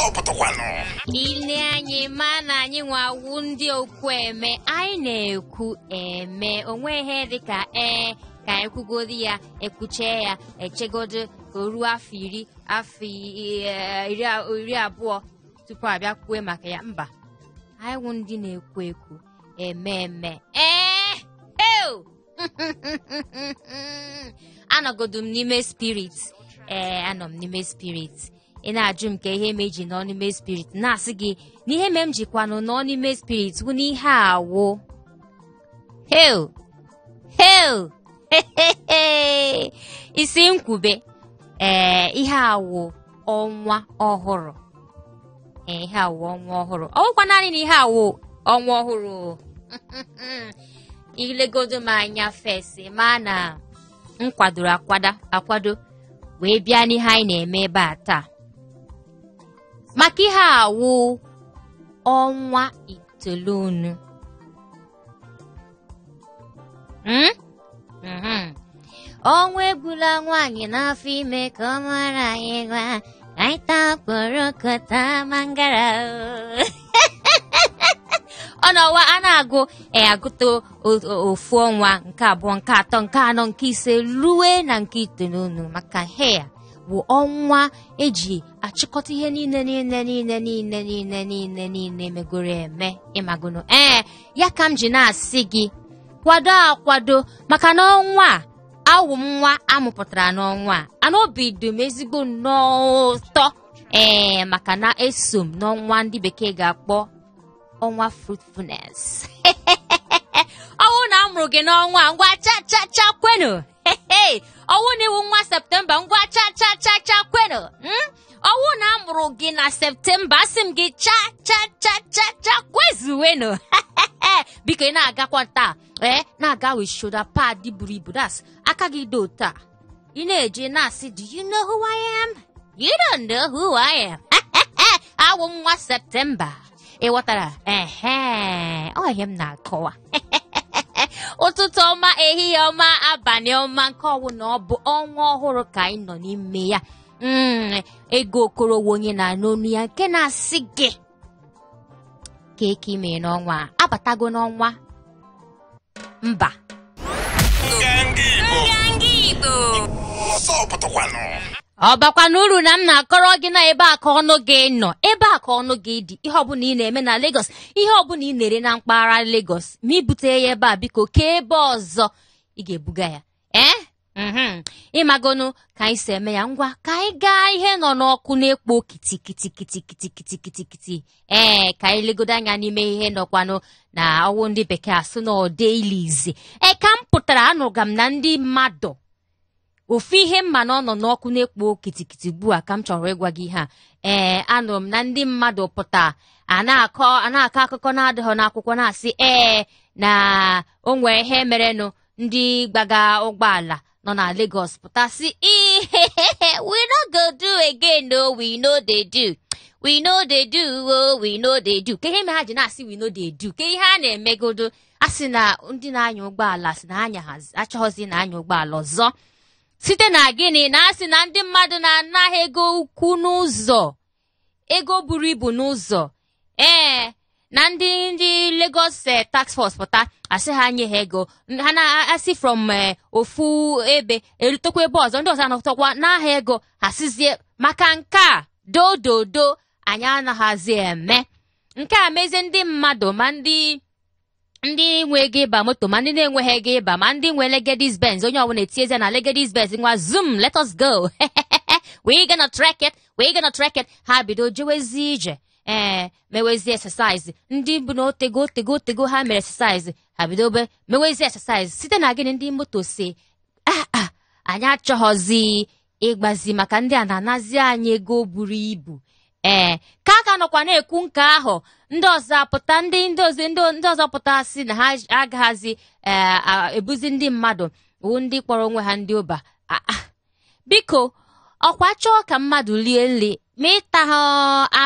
Ọsọ pụtakwanụ. Ile anyị ma na anyị nwawu ndị okwu eme. Anyị na-ekwu eme. Onwe ihe dịka ee ka anyị kwugodi ya, ekwuche ya, echegodo ka o ruo afọ 10, afọ 20 tupu abịa kwue maka ya. Mba, anyị wụ ndị na-ekwu ekwu eme eme. Ee, eo! Anọgodu m n'ime spirit. Ee, anọ m n'ime spirit. Ị na-ajụ m ka ihe me ji nọ n'ime spirit, na-asị gị na ihe me m jikwanụ nọ n'ime spirit bụ n'ihe awụ. Heo! Heo! Isi nkwube. Ee, ihe awụ ọnwa ọhụrụ. Ee, ihe awụ ọnwa ọhụrụ. Ọ bụkwa naanị na ihe awụ ọnwa ọhụrụ. Ilegodo m anya fesi ma na m kwadoro akwado wee bịa n'ihe anyị na-eme ebe a taa. Maka ihe awụ ọnwa 9. Ọnwa egbula nwaanyị n'afọ ime ka ọ mara anyị gwa anyị taa okporoko taa mangara. Ọ nọwa a na-agụ agụta ofu ọnwa, nke 2, nke 3, nke 4, nke 5 rue na nke 9, maka hea bụ ọnwa eji achịkọta ihe niile niile niile niile niile niile niile megoro eme. Ịmagụnụ ee, ya ka m ji na-asị gị kwado akwado, maka na ọnwa a awụ m nwa amụpụtara n'ọnwa a, ana obi dị m ezigbo nnọọ ụtọ. Ee, maka na eso m n'ọnwa ndị bekee ga-akpọ ọnwa fruitfulness. Ọwụ na amụrụ gị n'ọnwa, ngwa cha cha cha kwenu. Ọwụ na iwu nwa Septemba, ngwa cha cha cha cha kwenu. Ọwụ na amụrụ gị na Septemba, asị m gị cha cha cha cha cha kwezuwenu. Biko ị na-agakwa taa, na-aga with shoulder pad buru ibu, das aka gị do taa. Ị na-eje na-asị, do you know who I am? You don't know who I am. Awụ m nwa Septemba. Ị ghọtara? Ehe, ọ ihe m na-akọwa. Ụtụtụ ọma, ehihie ọma, abalị ọma, nke ọwụ na ọ bụ ọnwa ọhụrụ ka anyị nọ n'ime ya. Ego Okorowo onye na-anụ ọnụ ya nke na-asị gị ka eke ime n'ọnwa a. Abatago n'ọnwa mba. Nganga Igbo. Nganga Igbo. Ọsọ pụtakwanụ. Ọ bakwa n'uru na m na-akọrọ gị na ebe a ka ọnụ gị nọ, ebe a ka ọnụ gị dị. Ihe ọbụla ị na-eme na Lagos, ihe ọbụla ị na-ere na mpaghara Lagos, ma ibute ya ebe a, biko ka ebe ọzọ ị ga-ebuga ya. Ịmagonu ka anyị si eme ya. Ngwa ka anyị gaa ihe nọ n'ọkụ na-ekpo kitikitikitikitikitikitikiti. Ee, ka anyị legodo anya n'ime ihe nọkwanụ na ọwụ ndị bekee asụ na dailies. Ee, ka m pụtara anụga m na ndị mmadụ ofu ihe mma na ọ nọ n'ọkụ na-ekpo kitikiti ugbu a ka m chọrọ ịgwa gị ihe a. Ee, anụrụ m na ndị mmadụ pụta a na-akọ akụkọ na-adịghị n'akwụkwọ na-asị ee na o nwere ihe merenụ ndị gbaga ụgbọala nọ na Lagos pụta sị ihe we no go do again, no, we no dey do, we no dey do, oh, we no dey do. Ka ihe mere ha ji na-asị we no dey do, ka ihe a na-emegodo a sị na ndị na-anya ụgbọala sị na anya achọghọzi na-anya ụgbọala ọzọ site na gịnị na asị na ndị mmadụ na-anaghị ego ukwu n'ụzọ, ego buru ibu n'ụzọ. Ee, na ndị Lagos task force pụta asị ha nye ha ego, ha na-asị from ofu ebe erutekwa ebe ọzọ, ndị ọzọ anọtakwa n'aha ego, ha sizie maka nke a dododo anyị anaghịzi eme nke a. Mezie ndị mmadụ ma ndị nwe ego ịba moto ma ndị na-enweghị ego ịba ma ndị nwe Legedis Benz, onye ọbụla etinyezi na Legedis Benz, nwa zoom, let us go, we gonna track it, we gonna track it. Ha bido jewezi ije, ee, mewezi exercise. Ndị bụ na otego otego otego ha mere exercise, ha bido mewezi exercise site na gịnị ndị moto si anyị achọghọzi ịgbazi maka ndị a na-anazi anyị ego buru ibu. Ee, ka aka nọkwa na-ekwu nke ahụ, ndị ọzọ apụta, ndị ọzọ pụta sị na ha agaghazi ebuzi ndị mmadụ wụ ndị kpọrọ onwe ha ndị ụba. Biko ọkwa chọọ ka mmadụ rie nri, ma ịta ha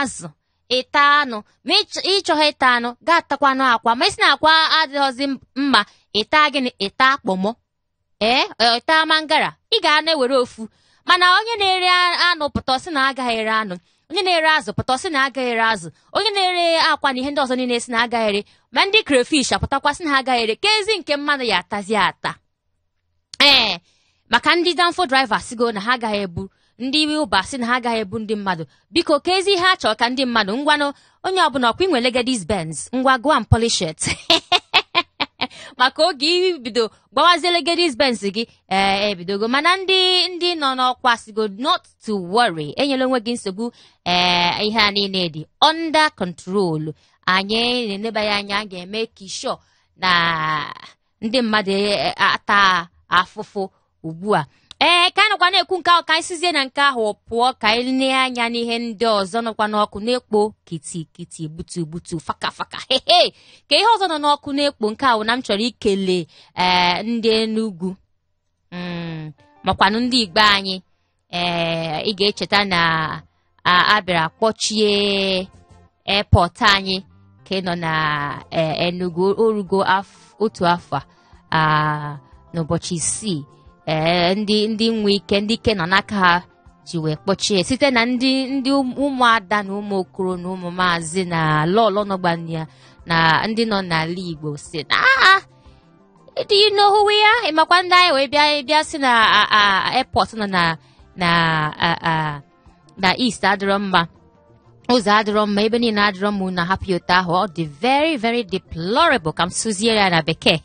azụ, ịta anụ, ma ịchọghị ịta anụ, ga-atakwanụ akwa, ma isi na akwa adịghịzi mma, ịta gịnị, ịta akpọmọ, ee, ịta mangara, ị ga na-ewere ofu. Mana onye na-ere anụ pụta sị na agaghị ere anụ, Onye na-ere azụ pụta ọ sị na agaghị ere azụ, onye na-ere akwa na ihe ndị ọzọ niile sị na agaghị ere, ma ndị crayfish apụtakwa sị na ha agaghị ere. Ka ezi nke mmadụ ya atazi ata. Ee, maka ndị danfo driver sigo na ha agaghị ebu ndị Uber, sị na ha agaghị ebu ndị mmadụ. Biko, ka ezi ihe a chọrọ ka ndị mmadụ ngwanụ. Onye ọbụla ọkwa inwe Legedis Benz, ngwa, go and polish it, maka oge ibido gbawazie Legedis Benz gị. Ee, ebidogo, mana ndị nọ n'ọkwa sigo not to worry, enyela onwe gị nsogbu. Ee, ihe a niile dị under control, anyị na-eneba ya anya, ga-eme ka sure na ndị mmadụ ata afụfụ ugbu a. Ee, ka anyị nọkwa na-ekwu nke ahụ, ka anyị sizie na nke ahụ pụọ, ka anyị lee anya n'ihe ndị ọzọ nọkwa n'ọkụ na-ekpo kitikiti, gbutu gbutu, faka faka, hehe. Ka ihe ọzọ nọ n'ọkụ na-ekpo nke ahụ na m chọrọ ikele ee ndị Enugu, makwanụ ndị Igbo anyị. Ee, ị ga-echeta na a bịara kpọchie airport anyị ka ị nọ na Enugu. Orugo otu afọ n'ụbọchị 6. Ee, ndị nwe ike, ndị ike nọ n'aka ha ji wee kpọchie, site na ndị ụmụada na ụmụ okoro na ụmụ maazị na lọlọ nọgbanya na ndị nọ n'ala Igbo si na, "Ah, do you know who we are? Ịmakwa ndị anyị?" Wee bịa si na airport nọ na East adịrọ mma, ụzọ adịrọ mma, ebe niile adịrọ mma, unu ahapụ ya otu ahụ. Ọ dị very very deplorable, ka m sụzie ya na bekee.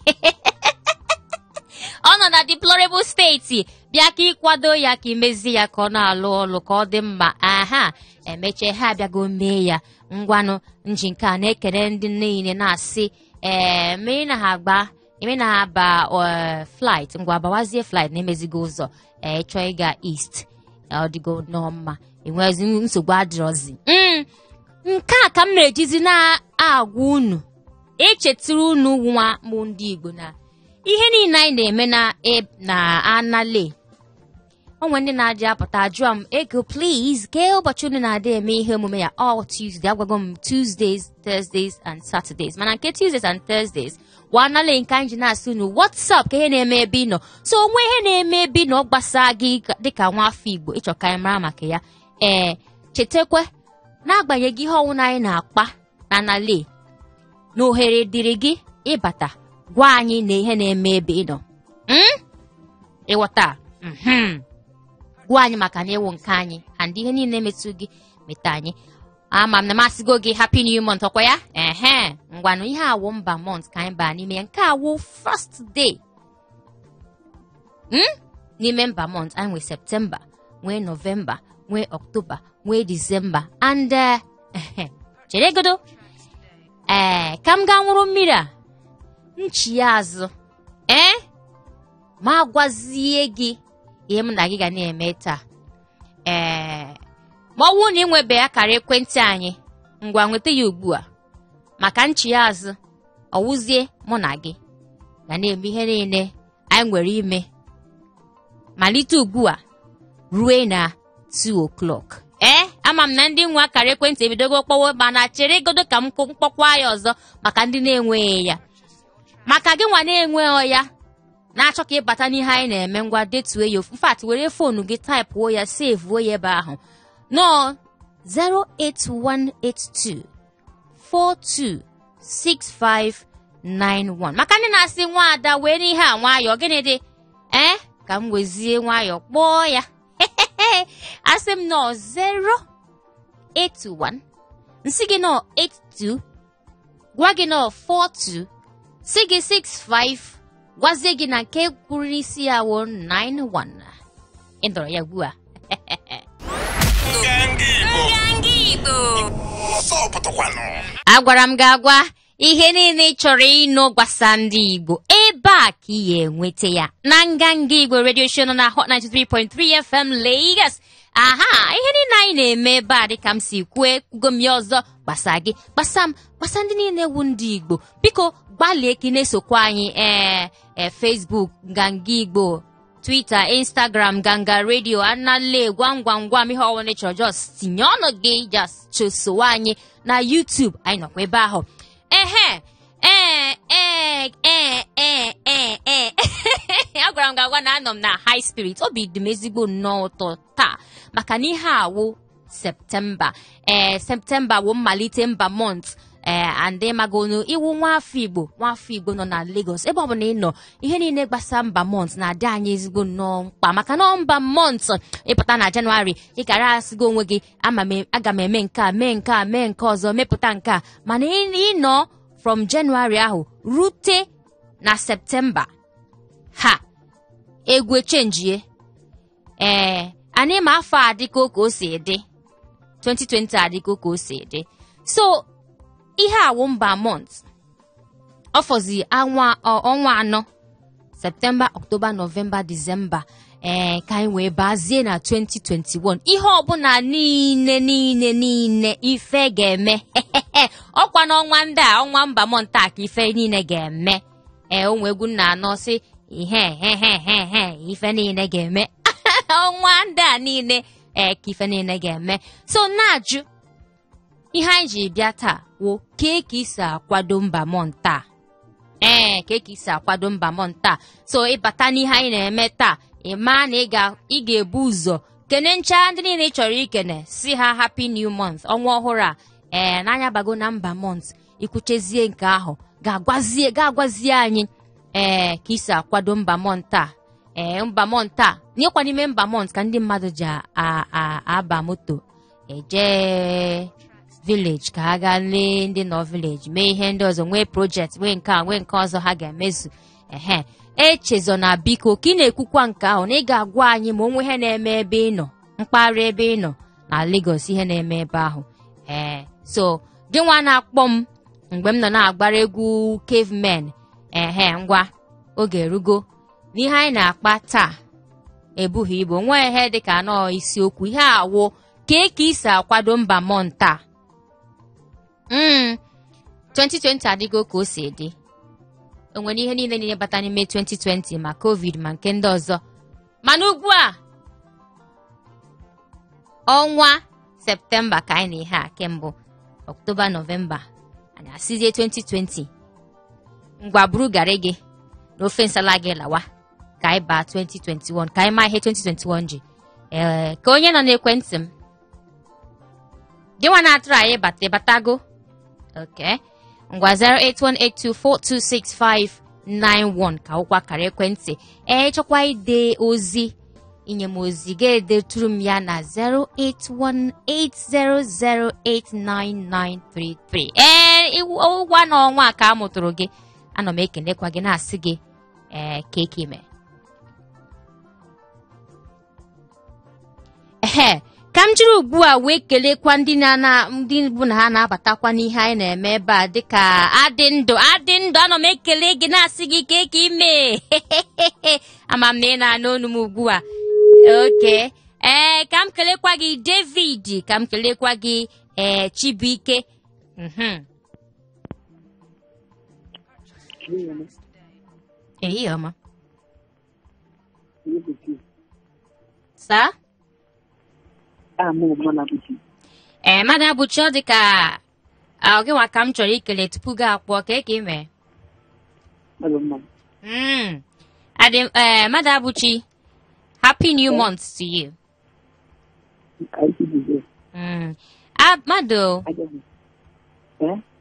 Ọ nọ na deplorable state, bịa ka ịkwado ya, ka imezi ya, ka ọ na-alụ ọlụ, ka ọ dị mma. Aha, emechie, ha abịago mee ya. Ngwanụ, nji nke a na-ekele ndị niile na-asị, ee, mmiri na ha agba ime na ha ba flight, ngwa, bawazie flight, na-emezigo ụzọ. Ee, chọọ ịga East, ọ dịgo nnọọ mma, enwezi nsogbu adịrọzi. Nke a ka m na-ejizi na-agwa unu, echetara unu nwa mụ ndị Igbo na ihe niile anyị na-eme na anale onwe ndị na-adị apụta jụọ m ego, "Please, kee ụbọchị unu na-adị eme ihe omume ya?" All Tuesday, agwago m, Tuesdays, Thursdays and Saturdays. Mana nke Tuesdays and Thursdays wanale nke anyị ji na-asị unu what's up, ka ihe na-eme ebe ị nọ. So onwe ihe na-eme ebe ị nọ gbasaa gị dịka nwa afọ Igbo, ịchọ ka anyị mara maka ya. Ee, chetakwa, n'agbanyeghị ihe ọnwụ anyị na-akpa na nale, na ohere dịrị gị ịbata gwa anyị na ihe na-eme ebe ị nọ. Ịghọta? Gwa anyị, maka na ịwụ nke anyị and ihe niile metụ gị meta anyị. Ama m na masịgo gị happy new month, ọkwa ya? Ehe, ngwanụ, ihe awụ mba month ka anyị baa n'ime ya. Nke awụ first day n'ime mba month anyị nwee September, nwee November, nwee October, nwee December and cheregodo, ee, ka m gaa nwụrụ mmiri a nchi ya azụ, ee, ma gwazie gị ihe m na gị ga na-eme taa. Ee, ma ọ bụrụ na ị nwebe akara ekwentị anyị, ngwa, nweta ya ugbu a, maka nchi ya azụ ọwụzie mụ na gị ga na-eme ihe niile anyị nwere ime malite ugbu a rue na 2 o'clock. Ee, ama m na ndị nwe akara ekwentị ebidogo kpọwa, mana chere godo ka m kpọkwa ya ọzọ maka ndị na-enweghị ya, maka gị nwa na-enweghị ya na-achọ ka ịbata n'ihe anyị na-eme. Ngwa, detuo ya. In fact, were phone gị type-uo ya, save-uo ya ebe ahụ nọọ 08182 426591, maka ndị na-asị, "Nwaada, wee n'ihe a nwayọọ, gịnị dị?" Ee, ka m wezie nwayọọ kpọọ ya. Asị m nọ 081, nsị gị nọ 82, gwa gị nọ 42, sị gị 65, gwazie gị na nke kwuru n'isi ya wụ 91. Ị dọrọ ya ugbu a. Nganga Igbo. Nganga Igbo. Ọsọ pụtakwanụ. Agwara m gị agwa, ihe niile ị chọrọ ịnụ gbasa ndị Igbo, ebe a ka ị ga-enweta ya na Nganga Igbo Radio Show nọ na Hot 93.3 FM Lagos. Aha, ihe niile anyị na-eme ebe a, dịka m si kwue, kwugo m ya ọzọ, gbasa gị, gbasa m, gbasa ndị niile wu ndị Igbo. Biko gbalịa ka ị na-esokwa anyị. Ee, Facebook Nganga Igbo, Twitter, Instagram Nganga Radio, anale gwam gwam gwam. Ihe ọbụla ị chọrọ, just tinye ọnụ gị, just chosowe anyị na YouTube, anyị nọkwa ebe ahụ. Ehe, ee ee ee ee ee ee, agwara m gị agwa na anọ m na high spirit. Obi dị m ezigbo nnọọ ụtọ taa maka na ihe awụ Septemba. Ee, Septemba wụ mmalite ember month. Ee, and ịmagonu iwu nwafọ Igbo, nwafọ Igbo nọ na Lagos, ebe ọbụla ị nọ, ihe niile gbasara ember month na-adị anyị ezigbo nnọọ mkpa, maka na ember month ịpụta na Jenụwarị, ị gara asịgo onwe gị aga m eme nke a, mee nke a, mee nke ọzọ, mepụta nke a, mana ị nọ from Jenụwarị ahụ rute na Septemba, ha egwu echenjie. Ee, anyị ma afọ a dịka ka o si dị, 2020 adịgo ka o si dị. So ihe awụ ember month, ọ fọzi ọnwa 4, Septemba, Ọktoba, Nọvemba, Disemba, ee, ka anyị wee bazie na 2021. Ihe ọbụla niile niile niile ife ga-eme ọkwa n'ọnwa ndị a, ọnwa ember month a ka ife niile ga-eme. Ee, onwe egwu nna anọ si ihe he he he he ife niile ga-eme ọnwa ndị a niile, ee, ka ife niile ga-eme. So na-ajụ ihe anyị ji bịa taa wụ kee ka isi akwado ember month a. Ee, kee ka isi akwado ember month a. So ịbata n'ihe anyị na-eme taa, ị maa na ị ga-ebu ụzọ kene ncha ndị niile ị chọrọ ikene, si ha happy new month, ọnwa ọhụrụ a. Ee, n'anya bago na ember month, ikwuchezie nke ahụ ga-agwazie anyị ee ka isi akwado ember month a. Ee, ember month a, nyekwa n'ime ember month ka ndị mmadụ ji aba moto eje village ka ha gaa lee ndị nọ village, mee ihe ndị ọzọ, nwee project, nwee nke a, nwee nke ọzọ ha ga-emezu. Ehe, echezọ na biko ka ị na-ekwukwa nke ahụ na ị ga-agwa anyị ma onwe ihe na-eme ebe ị nọ, mpaghara ebe ị nọ na Lagos, ihe na-eme ebe ahụ. Ee, so gị nwa na-akpọ m mgbe m nọ na-agbara egwu Cavemen, ehe, ngwa oge erugo n'ihe anyị na-akpa taa ebughị ibu, nwee ihe dịka anọ isiokwu ihe awụ kee ka isi akwado ember month a. 2020 adịgo ka o si dị, o nwere ihe niile niile bata n'ime 2020, ma covid ma nke ndị ọzọ, mana ugbu a ọnwa Septemba ka anyị na ihe a kembụ Ọktoba, Nọvemba, anyị asịzie 2020 ngwa buru garị gị na ofe nsala gị lawa ka anyị baa 2021, ka anyị maa ihe 2021 ji. Ee, ka onye nọ n'ekwentị m gị nwa na-atụrụ anyị bata ịbatago. Okay, ngwa 08182426591 ka ụkwa kara ekwentị. Ee, chọkwa ide ozi, inye m ozi, ga-edeturu m ya na 08180089933. Ee, ụgwọ n'ọnwa ka a mụtụrụ gị, ana m ekenekwa gị na-asị gị ee ka eke ime. Ehe, ka m jiri ugbu a wee kelekwa ndị ndị bụ na ha na-abatakwa n'ihe anyị na-eme ebe a dịka adị ndụ adị ndụ. Ana m ekele gị na-asị gị ka eke ime, ama m na ị na-anụ olu m ugbu a. Oke, ee, ka m kelekwa gị David, ka m kelekwa gị ee Chibuike. Ehihie ọma. Saa? Ee, mmadụ abụchi, ọ dị ka ọ gịnwa ka m chọrọ ikele tupu gị akpọọ ka eke ime. Mmadụ abụchi, happy new month to you. Mmadụ,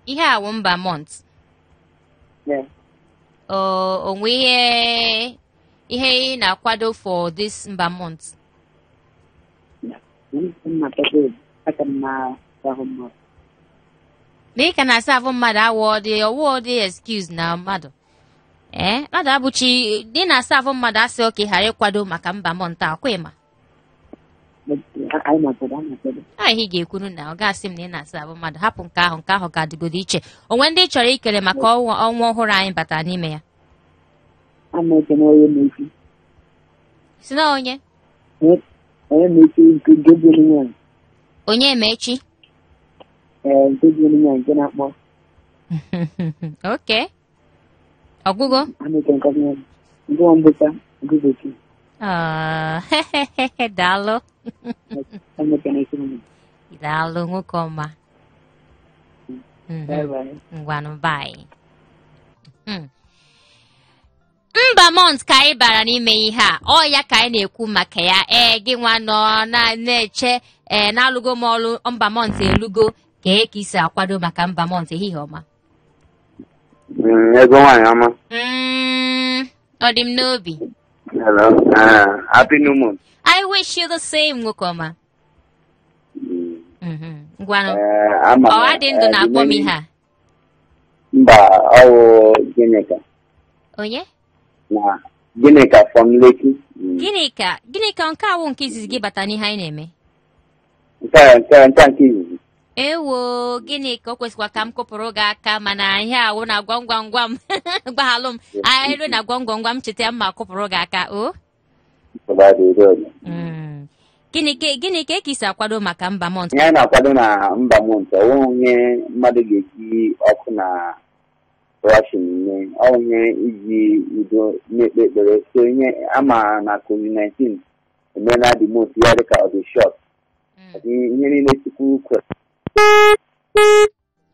ihe awụ ember month. Onwe ihe ị na-akwado for this ember month? Na ị ka na-asa ahụ mmadụ awọ dị ọwụọ dị excuse na mmadụ. Ee, mmadụ abụchi dị na-asa ahụ mmadụ asị oke ghara ịkwado maka ember month a, kwa ịma? Ihe ị ga-ekwuru na ọ ga-asị m na ị na-asa ahụ mmadụ, hapụ nke ahụ, nke ahụ ga-adịgodo iche. Onwe ndị chọrọ ikele maka ọnwa ọhụrụ anyị batara n'ime ya? Si na onye? Onye ma echi? Okay. Ọgwụgwọ? Daalụ. Daalụ nwoke ọma. Ngwanụ, bye. Ember month ka anyị bara n'ime ihe a, ọ ya ka anyị na-ekwu maka ya. Ee, gị nwa nọ na-eche, ee, na-alụgo m ọlụ, ember month elugo. Ka e ka isi akwado maka ember month? Ehihie ọma. Ego nwaanyị ọma. Ọ dị m n'obi. Hello. Happy new month. I wish you the same, nwoke ọma. Ngwanụ. Ama m, Ọ adị ndụ na-akpọ m ihe a. Mba, ọ wụ Gịnịka. Onye? Na Gịnịka from Lekki. Gịnịka, Gịnịka, nke awụ nke izizi gị bata n'ihe anyị na-eme? Nke a nke izizi. Ewo, gịnị ka o kwesịkwa ka m kụpụrụ gị aka, mana ihe awụ na gwam gwam gwam, gbaghalụ m, anyị ruo na gwam gwam gwam, cheta m ma kụpụrụ gị aka o. Nsogbu adịghị, udo dị. Gịnị ka esi akwado maka ember month? Ihe anyị na-akwado na ember month, ọ nweghị ihe mmadụ ga-eji ọkụ na rushing mee, ọ bụ ihe iji udo na-ekpe ekpere. So ihe ama na COVID-19 emeela the most ya dịka ọ dị short. Ihe niile Chukwu kwere.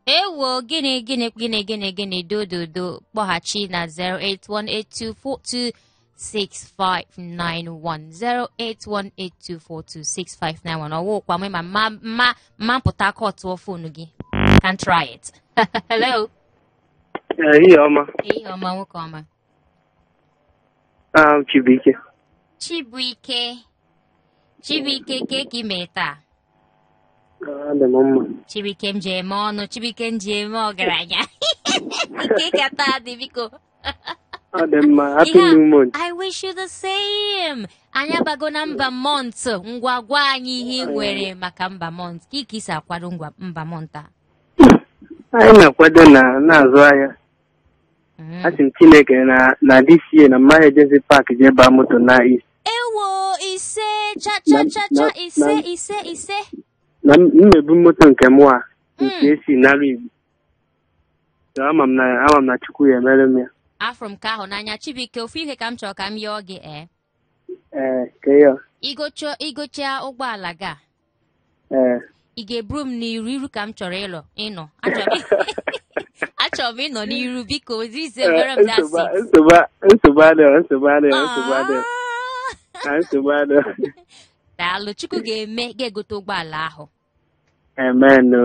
Ewo, gịnị gịnị gịnị gịnị gịnị, dododo, kpọghachi na 08182426591, 08182426591. Ọwụkwa mụ ma mma mma mma mpụta kọtụọ phone gị. Can try it. Hello. Ehihie ọma. Ehihie ọma, nwoke ọma. Aha m Chibuike. Chibuike, Chibuike, ke ka ime taa? Adị m mma. Chibuike m ji eme ọnụ, Chibuike m ji eme ọgaranya, nke ka taa dị, biko? Ọ dị mma. Happy Ihe a- new month. I wish you the same. Anyị abago na ember month. Ngwa, gwa anyị ihe ị nwere maka ember month. Ka ị isi akwado ngwa ember month a? Anyị na-akwado na na-azụ ahịa. Asị m Chineke na this year na mmaghị ejezi park jee baa moto na east. Ewo, ise, cha cha cha cha, ise, ise, ise. Na m na-ebu moto nke mụ a nke esi nara Igbo. So ama m na Chukwu ya emere m ya. Afụrụ m ka ahụ n'anya, Chibuike. Ofu ihe ka m chọrọ ka m yọọ gị, ee. Ee, ke ya. Igocha ụgbọala gị a, ị ga-eburu m n'iru iru ka m chọrọ ịlọ ịnọ. Achọrọ m ịnọ n'iru, biko, zizebere m that Nsogbu seat. Nsogbu adịghị, nsogbu adịghị, nsogbu adịghị. Ah. Ah, nsogbu adịghị. Daalụ, Chukwu ga-eme ga-egote ụgbọala ahụ. Amen o.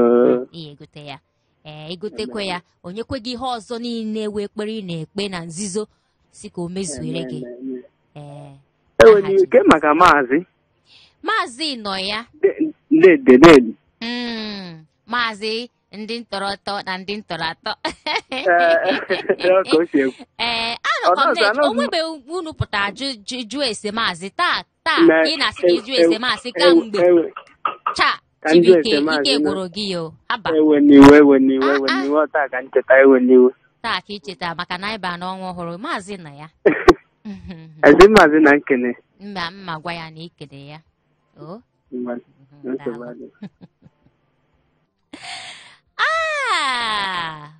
Ị egote ya, ee, egotekwe ya, onye kwe gị ihe ọzọ niile wee ekpere ị na-ekpe na nzuzo si ka o mezuere gị. Amen. Ee. Enwere Aha ike maka maazị. Maazị nọ ya. Dede dede. Maazị ndị ntọrọtọ na ndị ntọrọ atọ. Ee, ọ ka o si ekwu. Ee, anọkwa m Ọ na-eche nọọsụ- onwebe unu pụtara jụ ese maazị taa taa. Ị na-asị ka ịjụ ese maazị kamgbe. Cha. Ka m jụọ Chibuike, ese maazị ike na- gwụrụ gị yo haba. Ewe n'iwe, ewe n'iwe, ewe Ah, ah. n'iwe, ọ taa ka ncheta, ewe n'iwe. Taa ka icheta maka na anyị baa n'ọnwa ọhụrụ, maazị na ya. Ezi maazị na nkene. Mma mma, gwa ya na ikele ya o. Ngwa, nsogbu Daalụ. adịghị. Ah!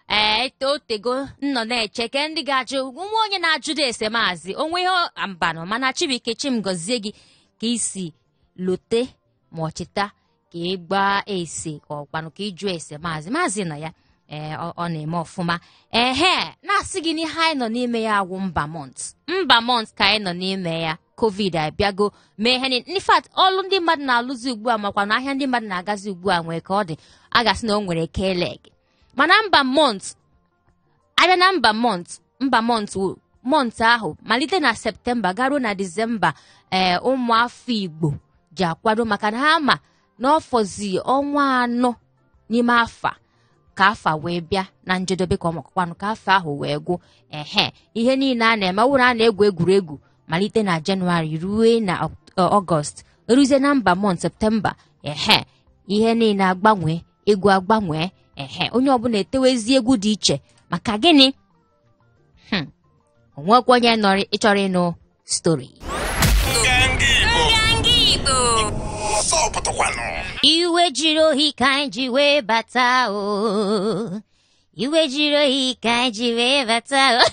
Ee, otego nnọ na-eche ke ndị ga-ajụ nwa onye na-ajụdo ese maazị onwe ihe mbanụ, mana Chibuike, Chim gọzie gị ka isi lote ma ọ cheta ka ị gbaa ese, ka ọ kwanụ ka ị jụọ ese maazị. Maazị nọ ya, ee, ọ na-eme ọfụma. Ehe, na-asị gị n'ihe anyị nọ n'ime ya awụ ember month. Ember month ka anyị nọ n'ime ya. COVID abịago mee ihe in fact, ọlụ ndị mmadụ na-alụzi ugbu a, makwa na ahịa ndị mmadụ na-agazi ugbu a nwee ka ọ dị, a ga-asị na o nwere keleg. Mana ember month abịa na ember month, ember month month ahụ malite na Septemba garuo na Disemba. Ee, ụmụafọ Igbo ji akwado maka na ha ma na ọfọzi ọnwa 4 n'ime afa ka afa wee bịa na njedebe, ka ọmakwanụ ka afọ ahụ wee gwụ. Ehe, ihe niile a na-eme, ọ bụrụ na a na-egwu egwuregwu malite na Jenụwarị ruo na Ọgọst, ruzie na ember month, Septemba, ehe, ihe niile agbanwe, egwu agbanwe. Ehe, onye ọbụla etewezi egwu dị iche. Maka gịnị? Onwekwa onye nọrọ ịchọrọ ịnụ story. Nganga Igbo. Nganga Igbo. Ọsọ pụtakwanụ. Iwe jiri ohi ka anyị ji wee bata o, iwe jiri ohi ka anyị ji wee bata o.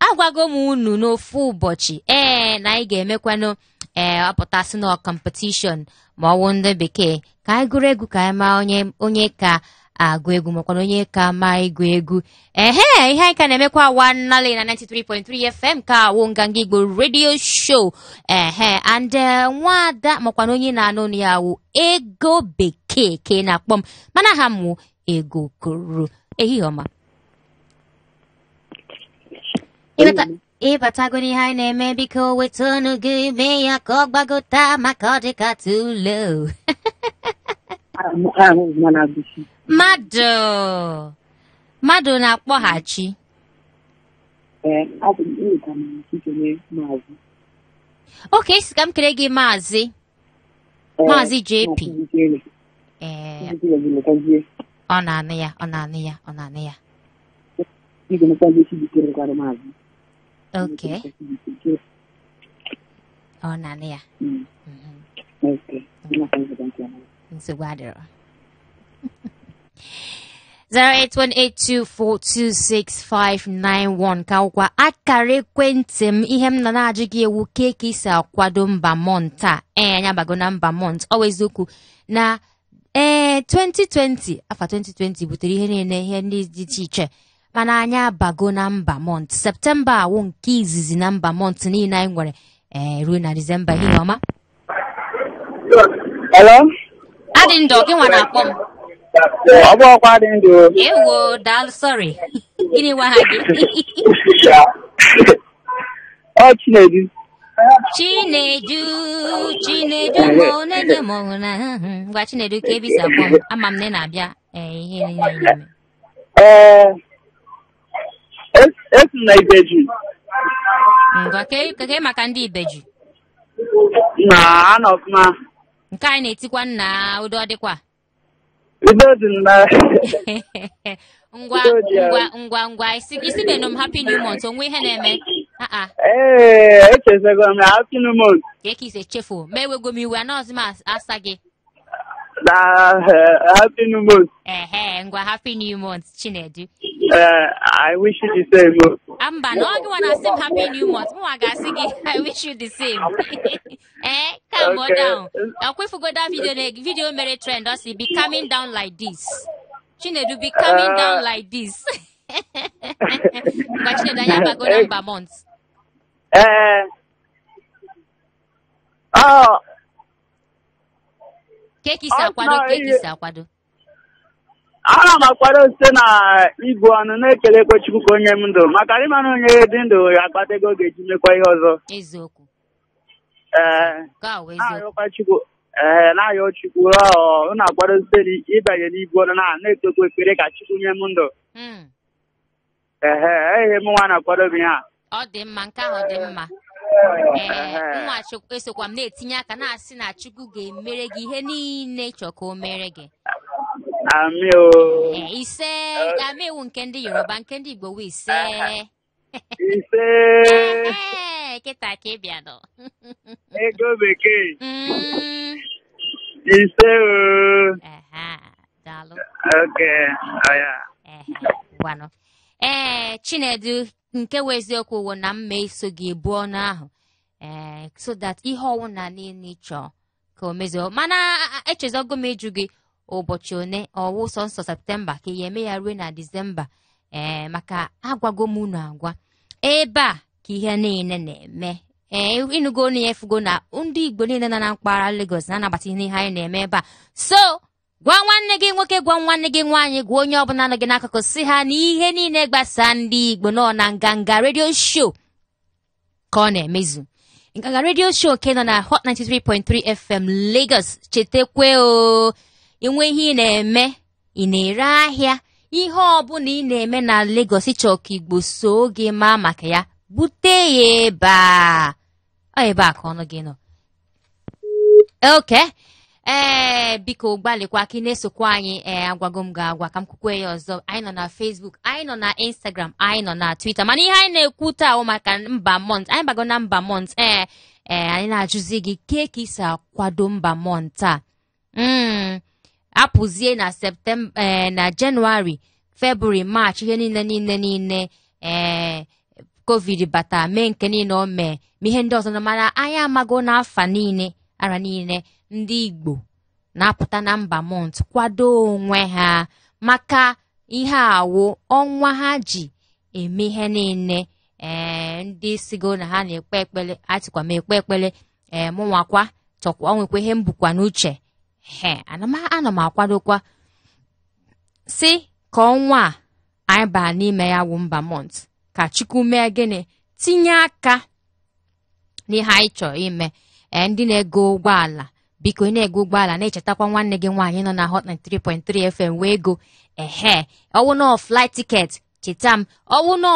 Agwago m unu n'ofu ụbọchị, ee, na anyị ga-emekwanụ, ee, ọpụtasị na competition, ma ọ wụ ndị bekee ka anyị gụrụ egwu ka anyị maa onye onye ka. Agụ egwu, makwana onye ka ma ịgụ egwu. Ehe, ihe anyị ka na-emekwa awa nnale na 93.3 FM ka awụ Nganga Igbo Radio Show. Ehe, and nwada makwana onye na-anụ ọnụ ya awụ Ego Bekee ka ị na-akpọ m, mana ha mụ Ego Koro. Ehihie ọma. Ịbatago n'ihe anyị na-eme, biko weta ọnụ gị mee ya ka ọ gbagota maka ọ dị ka tulo. Mmadụ na-akpọghachi. Oke, isi ka m kere gị maazị. Maazị JP. Ee, ọ na-anụ ya, ọ na-anụ ya, ọ na-anụ ya. Okay. Ọ na-anụ ya. Nsogbu adịrọ. 08182426591 ka ụkwa akara ekwentị m. Ihe m nọ na-ajụ gị ewu ke ka isi akwado mba mọnt a. Ee, anyị abago na mba mọnt. Ọ bụ eziokwu na 2020, afọ 2020 butere ihe niile, ihe ndị dị iche iche, mana anyị abago na mba mọnt. Septemba awụ nke izizi na mba mọnt niile anyị nwere ruo na Disemba. Ihe ọma. Hello? Adị ndụ, gị nwa na-akpọ m. Ọ bụ ọkwa dị ndụ. Ewo, daalụ, sorry. Gịnị nwa ha gị? Ọ Chinedu. Chinedu, Chinedu m na-enye m ọhụrụ na ngwa Chinedu ka ebisa akpọ m. Ama m na ị na-abịa ihe niile anyị na-eme. Ee, esi m na Ibeju. Ngwa ke maka ndị Ibeju. Na anọ ọfụma. Nke anyị na-etikwa nna udo dịkwa. Udo dị na ngwa ngwa ngwa ngwa isi benụ m happy new month, onwe ihe na-eme. Ee, echezego m happy new month. Ka ise chefu, ma ewego m iwe anọzi m asa gị. Na happy new month. Ehe, ngwa happy new month Chinedu. I wish you the same. Amba, na ọ gị nwa na-asị m happy new month, mụnwa ga-asị gị I wish you the same. Calm okay down. Akwefugo that video mere trend, ọ sị be coming down like this. Chinedu be coming down like this. Ngwa Chinedu, anyị abago na mba month. Keki si akwado, keki si akwado. Ana m akwado site na ibu ọnụ na-ekelekwe Chukwu ka onye m ndụ, maka ịma na onye dị ndụ ya akpata ego ga-eji mekwa ihe ọzọ. Eziokwu. Ee, na-ayọ Chukwu ọ na-akwado site n'ịbanye n'ibu ọnụ na na-ekpekwa ekpere ka Chukwu nye m ndụ. Ehe, ihe m nwa na-akwado bụ ya. Ọ dị mma, nke ahụ dị mma. Ee, nwa Chukwu esokwa m na-etinye aka na-asị na Chukwu ga-emere gị ihe niile chọọ ka o mere gị. Amị o. Ise, amị ewu nke ndị Yoruba, nke ndị Igbo wụ ise. Ise. Kịta ka ị bịa nọ. Ego Bekee. Ise o. Daalụ. Okay, oya. Gwanụ. Ee, Chinedu, nke wụ eziokwu wụ na mma eso gị ebu ọnụ ahụ. Ee, so that ihe ọwụ na niile chọọ ka o mezuo. Mana echezogo m ịjụ gị ụbọchị one ọwụ sọnsọ Septemba ka ya eme ya ruo na Disemba. Ee, maka agwago m unu agwa ebe a ka ihe niile na-eme. Ee, ịnụgo onu ya efugo na ndị Igbo niile nọ na mpaghara Lagos na-anabata ihe anyị na-eme ebe a. So gwa nwanne gị nwoke, gwa nwanne gị nwaanyị, gwa onye ọbụla nọ gị n'akụkụ si ha na ihe niile gbasa ndị Igbo nọ na Nganga Radio Show ka ọ na-emezu. Nganga Radio Show nke nọ na Hot 93.3 FM Lagos. Chetakwe o, inwe ihe ị na-eme, ị na-ere ahịa, ihe ọbụla ị na-eme na Lagos ịchọ ka Igbo so gị maa maka ya, bute ya ebe a. Ọ ebe a ka ọnụ gị nọ. Okay. Ee, biko gbalịkwa ka ị na-esokwa anyị. Ee, agwago m ga-agwa ka m kwukwe ya ọzọ. Anyị nọ na Facebook, anyị nọ na Instagram, anyị nọ na Twitter, mana ihe anyị na-ekwu taa wụ maka mba mọnt. Anyị bago na mba mọnt. Ee, anyị na-ajụzi gị ke ka isi akwado mba mọnt a. Apụzie na Septemba, na Jenụwarị, February, March, ihe niile ee COVID bata mee nke niile o mee ma ihe ndị ọzọ, mana anyị amago n'afa niile ara niile ndị Igbo na-apụta na mba mọnt kwado onwe ha Maka ihe awụ ọnwa ha ji eme ihe niile. Ee, ndị sigo na ha na-ekpe ekpele, atịkwa m ekpe ekpele. Ee, mụ nwakwa chọkwa onwekwa ihe m bukwa n'uche. He, ana m akwadokwa si ka ọnwa a anyị baa n'ime ya wụ Ember Month, ka Chukwu mee gịnị, tinye aka n'ihe anyị chọrọ ime. Ee, ndị na-ego ụgbọala, biko ị na-ego ụgbọala na-echetakwa nwanne gị nwaanyị nọ na Hot 93.3 FM wee go. Ehe, ọwụ nọ flight ticket, cheta m. Ọwụ nọ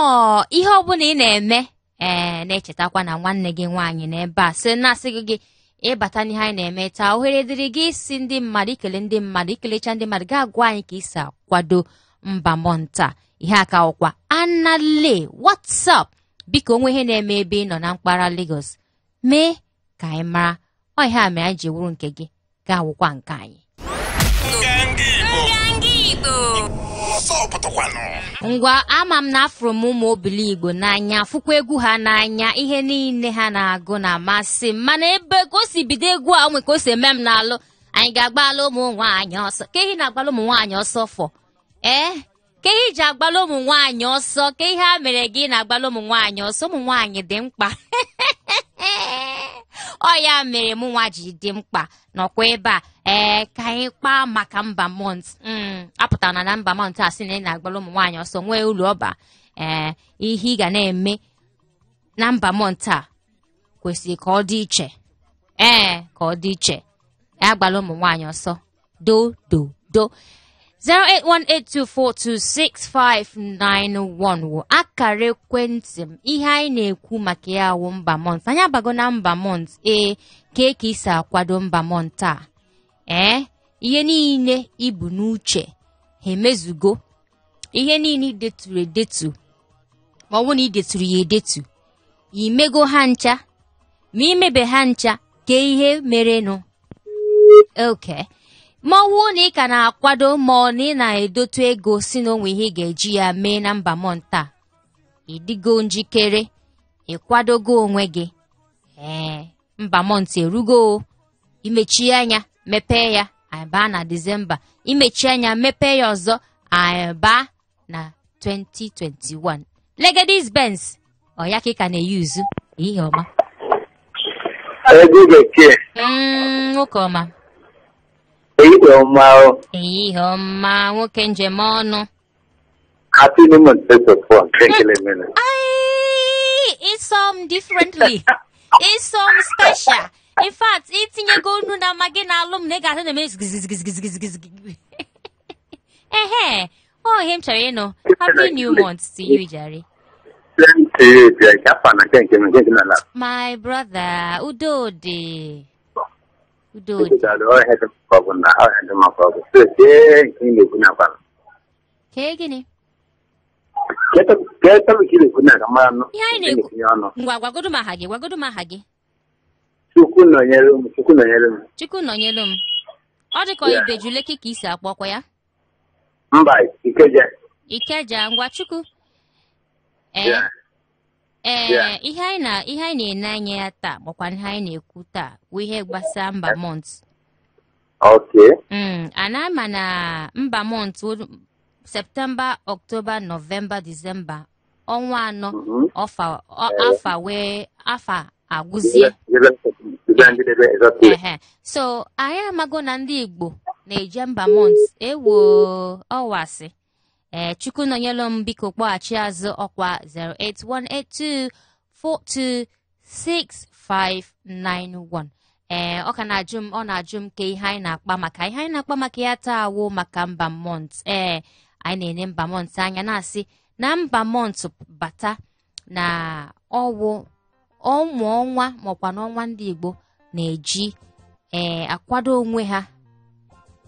ihe ọbụla ị na-eme, ee, na-echetakwa na nwanne gị nwaanyị na ebe a sị na-asị gị ịbata n'ihe anyị na-eme taa. Ohere dịrị gị isi ndị mmadụ, ikele ndị mmadụ, ikelecha ndị mmadụ, ga-agwa anyị ka isi akwado Ember Month a. Ihe aka ọkwa anale what's up, biko onwe ihe na-eme ebe ị nọ na mpaghara Lagos, mee ka anyị mara. Ọ ihe a mere anyị ji wuru nke gị ga-awụkwa nke anyị. Nganga Igbo. Nganga Igbo. Ọsọ pụtakwanụ. Ngwa, ama m na afụrụ m ụmụ obili Igbo n'anya, fụkwa egwu ha n'anya, ihe niile ha na-agụ na-amasị m. Mana ebe ka o si bido egwu a, onwe ka o si eme m n'alụ. Anyị ga-agbala ụmụ nwaanyị ọsọ. Ka ihe na-agbala ụmụ nwaanyị ọsọ fọ? Ee, ka ihe iji agbala ụmụ nwaanyị ọsọ? Ka ihe a mere gị na-agbala ụmụ nwaanyị ọsọ? Ụmụ nwaanyị dị mkpa. Ọ ya mere mụ nwa ji dị mkpa nọkwa ebe a. Ee, ka anyị kpaa maka Ember Month. Apụtara na Ember Month a sị na ị na-agbala ụmụ nwaanyị ọsọ nwee ụlọ ọba. Ee, ihe ị ga na-eme na Ember Month a kwesịrị ka ọ dị iche. Ee, ka ọ dị iche. Agbala ụmụ nwaanyị ọsọ. Do do do. 08182426591 wụ akara ekwentị m. Ihe anyị na-ekwu maka ya wụ Ember Month. Anyị abago na Ember Month. Ee, ka isi akwado Ember Month a. Ee, ihe niile ibu n'uche ha emezugo. Ihe niile ideturu edetu, ma ọ bụ na ideturu ya edetu, imego ha ncha, ma imebe ha ncha, ka ihe merenụ. Okay. Ma ọ wụ na ị ka na-akwado, ma ọ na ị na-edotu ego si na onwe ihe ị ga-eji ya mee na Ember Month a, ịdịgo njikere, ịkwadogo onwe gị. Ee, Ember Month erugo. Imechi anya mepee ya, anyị baa na Disemba. Imechi anya mepee ya ọzọ, anyị baa na 2021. Legedis Benz, ọ ya ka ị ka na-eyuzu. Ihe ọma. Ego bekee. Nwoke ọma. Ehihie ọma o. Ehihie ọma, nwoke njem ọnụ. Happy New Month, first of all. Ekele mere. Ai, it's some differently. It's some special. In fact, itinyego unu na ma gị na-alụ m na ị ga-asị na-eme zigizigizigizigi. Ehe, ọ ihe m chọrọ ịnụ. Happy New Month to you, Jerry. Same to you, dear. Kafa na nke nke nke na na. My brother, udo dị. Udo dị. Ọ ihe dị maka ọ bụ na ọ ihe dị maka ọ bụ. So, kee nke ị na-ekwu na akwa. Kee gịnị? Kee topic ị na-ekwu na ka mara nụ. Ihe anyị na-ekwu. Tinye ọnụ. Ngwa, gwagodu m aha gị, gwagodu m aha gị. Chukwu nọnyere m, Chukwu nọnyere m. Chukwu nọnyere m. Ọ dị ka Yeah. Ibeju Lekki ka isi akpọkwa ya. Mba, Ikeja. Ikeja, ngwa Chukwu. Ee, Yeah. ee, Yeah. ihe anyị na-ene anya ya taa, makwa ihe anyị na-ekwu taa, bụ ihe gbasara Ember Month. Okay. Ana ama na Ember Month wụ September, October, November, December, ọnwa anọ. Ọfa afa wee afa agwụzie. Exactly. Ehe. So anyị amago na ndị Igbo na-eje Ember Month ewo ọwasị. Ee, Chukwu nọnyelu m, biko kpọghachi azụ ọkwa 08182426591. Ee, ọ ka na-ajụ m, ọ na-ajụ m ka ihe anyị na-akpa maka ihe anyị na-akpa maka ya taa wụ maka Ember Month. Ee, anyị na-ene Ember Month anya na-asị na Ember Month bata na ọwụ ụmụ ọnwa makwa n'ọnwa ndị Igbo na-eji ee akwado onwe ha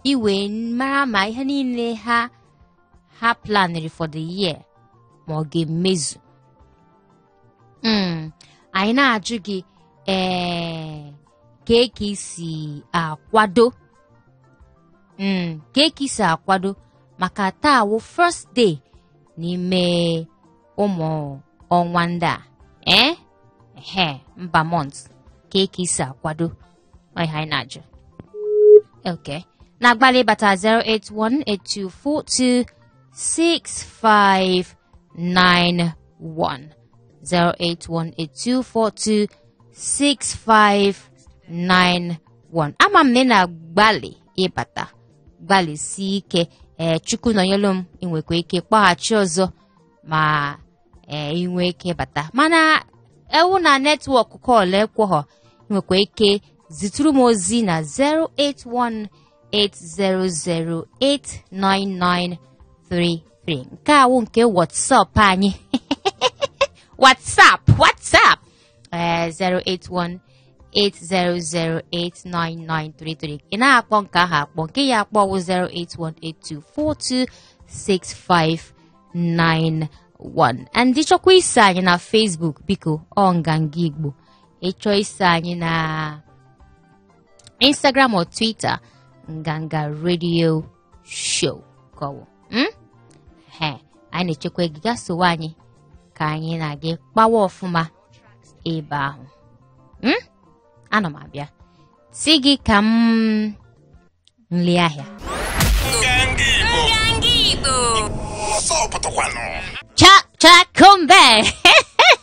iwe mara ma ihe niile ha ha planiri for the year ma ọ ga-emezu. Anyị na-ajụ gị, ee, ka ka isi akwado, ka ka isi akwado maka taa wụ first day n'ime ụmụ ọnwa ndị a. Ee, ehe, Ember Month, ka ka isi akwado. Ọ ihe anyị na-ajụ. Okay. Na-agbalị ịbata 08182426591, 08182426591. Ama m na ị na-agbalị ịbata, gbalịsie ike. Ee, Chukwu nọnyelu m, ị nwekwa ike kpọghachi ọzọ ma ee inwe ike bata, mana ewu na network call ekwoghọ, nwekwa ike zitụrụ m ozi na 08180089933. Nke awụ nke WhatsApp anyị, WhatsApp ee 08180089933. Ị na-akpọ nke ahụ akpọ, nke ya akpọ wụ 08182426591. And ịchọkwa iso anyị na Facebook, biko, ọ Nganga Igbo. Ịchọ iso anyị na Instagram or Twitter, Nganga Radio Show kọwụ. He anyị na-echekwa gị, gaa sowe anyị ka anyị na gị kpawa ọfụma ebe ahụ. Ana m abịa si gị ka m nle ahịa. Nganga Igbo. Nganga Igbo. Ọsọ pụtakwanụ. Cha cha kombe,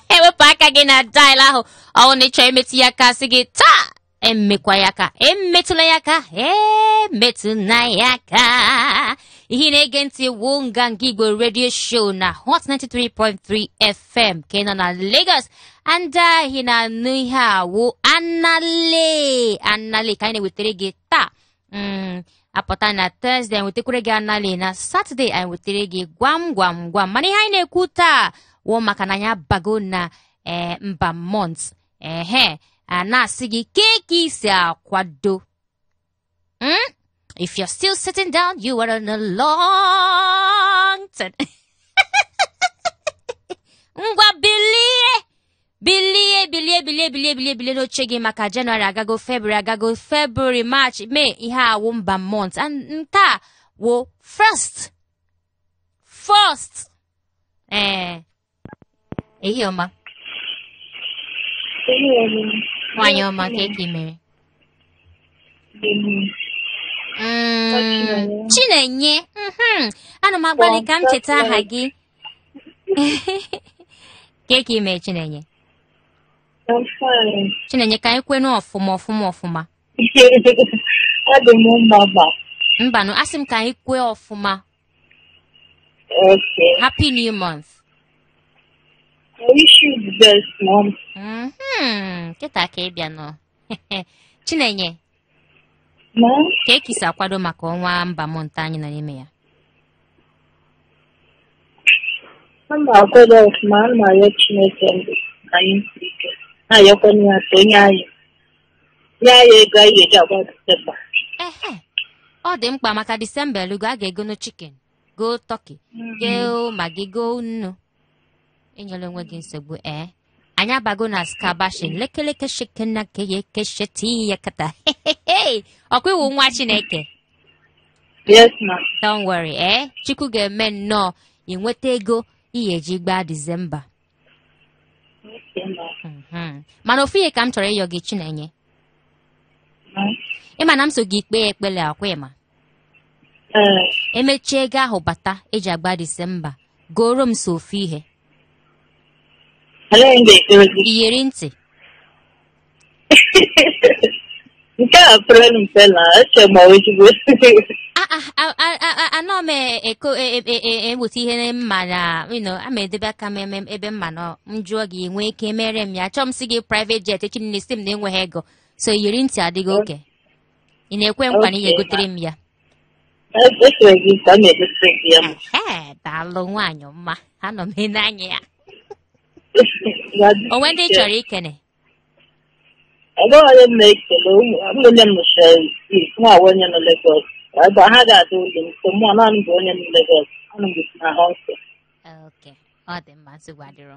ewepụ aka gị na dial ahụ. Ọ na ịchọ imetụ ya aka, sị gị taa emekwa ya aka, emetụla ya aka, emetụla ya aka. Ihe na-ege ntị wụ Nganga Igbo Radio Show na Hot 93.3 FM nke nọ na Lagos. And ihe na-anụ ihe a wụ anale anale ka anyị na-ewetara gị taa. Apụta na Thursday anyị wetakwara gị anale, na Saturday anyị wetara gị gwam gwam gwam. Mana ihe anyị na-ekwu taa wụ maka na anyị abago na ee mba month. Ehe, a na-asị gị kee isi akwado. If you're still sitting down, you are on a long turn. Ngwa bilie, bilie, bilie, bilie, bilie, bilie, bilie n'oche gị, maka Jenụwarị agago, February agago, February, March, May, ihe awụ mba month. And nke a wụ first. Ee, ehihie ọma. Nwaanyị ọma, ka eke mere? Chinenye. Ana m agbalị ka m cheta aha gị. Ka eke ime, Chinenye? I'm fine. Chinenye, ka anyị kwenu ọfụma ọfụma ọfụma. Adị m mma ba. Mbanụ, asị m ka anyị kwee ọfụma. Okay. Happy new month. I wish you the best, Mom. Kịta ka ị bịa nọ. Chinenye. Ma? Ka ekisi akwado maka ọnwa mba month anyị nọ n'ime ya? Ana m akwado ọfụma, ana m arịọ Chineke ndụ na anyị ntị ike. Na-arịọkwa ya ka onye anyị nye anyị ego anyị ga-eji agba Disemba. Ehe, ọ dị mkpa maka Disemba elugo, a ga-egono chicken, go turkey, go Maggi, go nnu. Enyela onwe gị nsogbu. Ee, anyị abago na skabashin lekeleke shikena keye kesheti ya kata. Ọkwa iwu nwa Chineke? Yes, ma. Don't worry, eh, Chukwu ga-eme nnọọ ị nweta ego ihe eji gbaa Disemba. Okay, ma. Mana ofu ihe ka m chọrọ ịyọ gị, Chinenye. Ma? Ịma na m so gị kpee ekpele akwa, ịma? Ee. Emechie ego ahụ bata eji agba Disemba, goro m so ofu ihe. Olee m ga-ekpere gị? Iyeri ntị. Nke a pere mpe na eche ma ezigbo. Anọ m eko eweta ihe mma na ama edebe aka m ebe mma nọ, m jụọ gị nwee ike mere m ya. Chọọ m si gị private jet echi niile, si m na enweghị ego. So iyeri ntị adịghị oke. Ị na-ekwe nkwa na ị ga-egotere m ya? Ekwere gị ka m egotere gị ya. Ee, daalụ nwaanyị ọma, anọ m n'anya ya. Onwe ndị ị chọrọ ikene? Ọ bụghị onye m na-ekele, ụmụnne m nọchara nwa onye nọ Lagos. Ebe ha ga-adị ụlọ m, so mụ naanị bụ onye nọ Lagos. Anọ m na hostel. Okay, ọ dị mma, nsogbu adịrọ.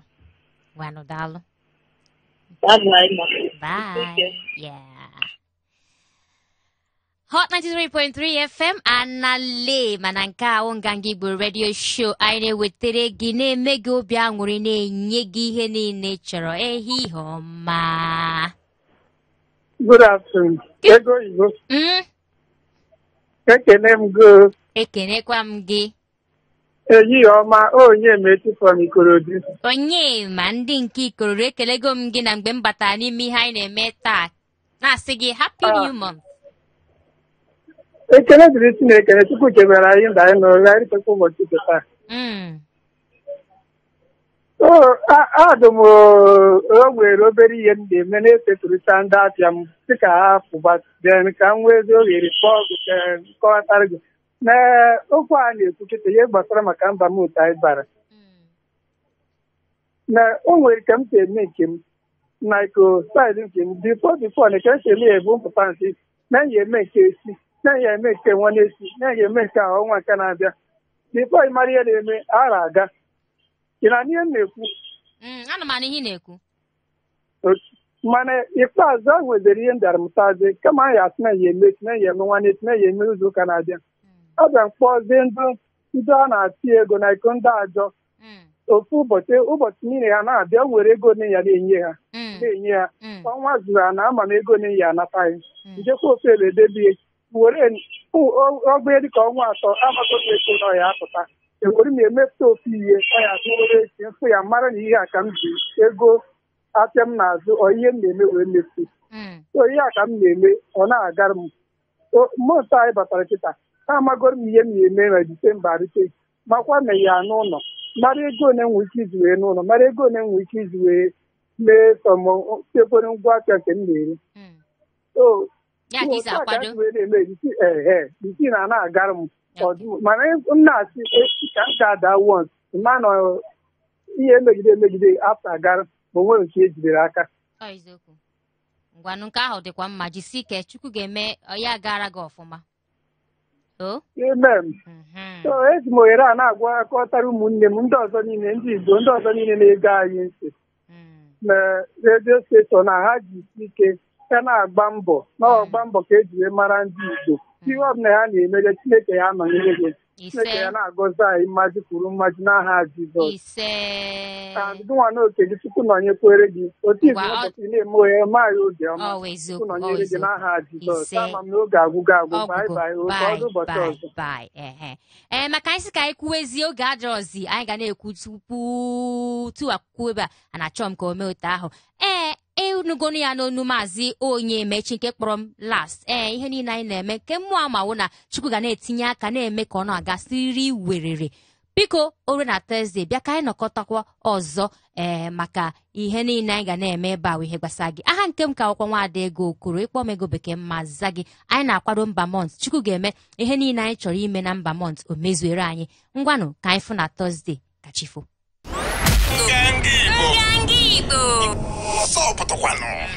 Ngwanụ, daalụ. Bye bye, ma. Bye. Yeah. Hot 93.3 FM anale, mana nke ahụ Nganga Igbo Radio Show anyị na-ewetere gị na-eme gị obi aṅụrị, na-enye gị ihe niile ị chọrọ. Ehihie ọma. Good afternoon. Ego Igbo. Ekene m go. Ekenekwa m gị. Ehihie ọma, onye mechi from Ikorodu. Onye ma ndị nke Ikorodu, ekelego m gị na mgbe m batara n'ime ihe anyị na-eme taa. Na-asị gị happy new month. Ekele dịrị Chineke na Chukwu chebere anyị ndụ anyị nọrọ anyị ritekwa ụbọchị nke taa. Adụ m o nwere obere ihe m na-eme na-esetụrụcha ndị apịa m dịka ha pụba ka m nwee ezi ohere kpọọ gị kọwatara gị na okwu a na-ekwu kịta ihe gbasara maka mba m otu anyị bara na o nwere ka m si eme nke m na iko saịdị nke m bifo na ka m si eme ya ebu mpụta nsị na ya eme nke esi na ya eme nke nwanne esi na ya eme nke ahụ ọnwa nke na-abịa bifo ị mara ihe na-eme ara aga. Ị na ihe m na-ekwu? Ana m anụ ihe ị na-ekwu. Mana ikpeazụ a nwezere ihe m bịara mụtazi kama anyị asị na ya eme na ya eme nwanne na ya eme izu ụka na-abịa abịa mkpọzie ndị a na-atị ego na iko ndị ajọ ofu ụbọchị niile ha na-abịa nwere ego ne ya na-enye ha na-enye ha ọnwa zuru ha na ama m ego ne ya anataghị njekwa ofe ebe edebie were ọgụ dịka ọnwa atọ amago m ego na ọya apụta ewere m emepụta ofu ihe ọ ya atụwere echi mfụ ya mara na ihe a ka m ji ego apịa m n'azụ ọ ihe m na-eme wee mefu so ihe a ka m na-eme ọ na-agara m mụta anyị batara kịta amagoro m ihe m na-eme na Disemba rute makwa na ya n'ụlọ mara ego one nwee ike izu wee n'ụlọ mara ego one nwee ike izu wee mee sọmtekwere ngwa afịa nke m na-ere wee na-eme isi na na-agara m mana m na-asị ka m ga-ada wons ma na ihe emegide afta agara ma onwere nke ejidere aka. Ngwanụ nke ahụ dịkwa mma, jisie ike, Chukwu ga-eme ya gara gị ọfụma. Amen. So eji m ohere a na-agwa akọtara ụmụnne m ndị ọzọ niile ndị Igbo ndị ọzọ niile na-ege anyị ntị na redio steshọn na ha ji ike ya na-agba mbọ na ọgba mbọ ka eji wee mara ndị Igbo ihe ọbụla ya na-emere Chineke ya nọnyere gị Chineke ya na-agọzi anyị mmaji kwuru mmaji n'aha Jizọs. Gịnwa na oke gị Chukwu nọnyekwere gị otu izu ụbọchị na-eme ohere maghị oge ọma Chukwu nọnyere gị n'aha Jizọs. Ama m na oge agwụgo agwụ. Bye bye. Oge ụbọchị ọzọ. Ee, maka anyị sị ka anyị kwuwezie oge adịrọzi anyị ga na-ekwu tupu akwụkwọ ebe a na-achọ m ka o mee otu ahụ. Ee, enugonu ya n'onu maazị Onyemechi nke kpọrọ m last. Ee, ihe niile anyị na-eme nke mmụọ amawo na Chukwu ga na-etinye aka na-eme ka ọ na-aga siri werere. Biko ore na Tọzdee bịa ka anyị nọkọtakwa ọzọ ee maka ihe niile anyị ga na-eme ebe a ihe gbasara gị. Aha nke m ka akwụkwọ nwaada Ego Okoro, ịkpọ m ego bekee mma za gị. Anyị na-akwado mba mọnt. Chukwu ga-eme ihe niile anyị chọrọ ime na mba mọnt o mezuere anyị. Ngwanụ ka anyị fụ na Tọzdee kachifo. Ọsọ pụtakwanụ.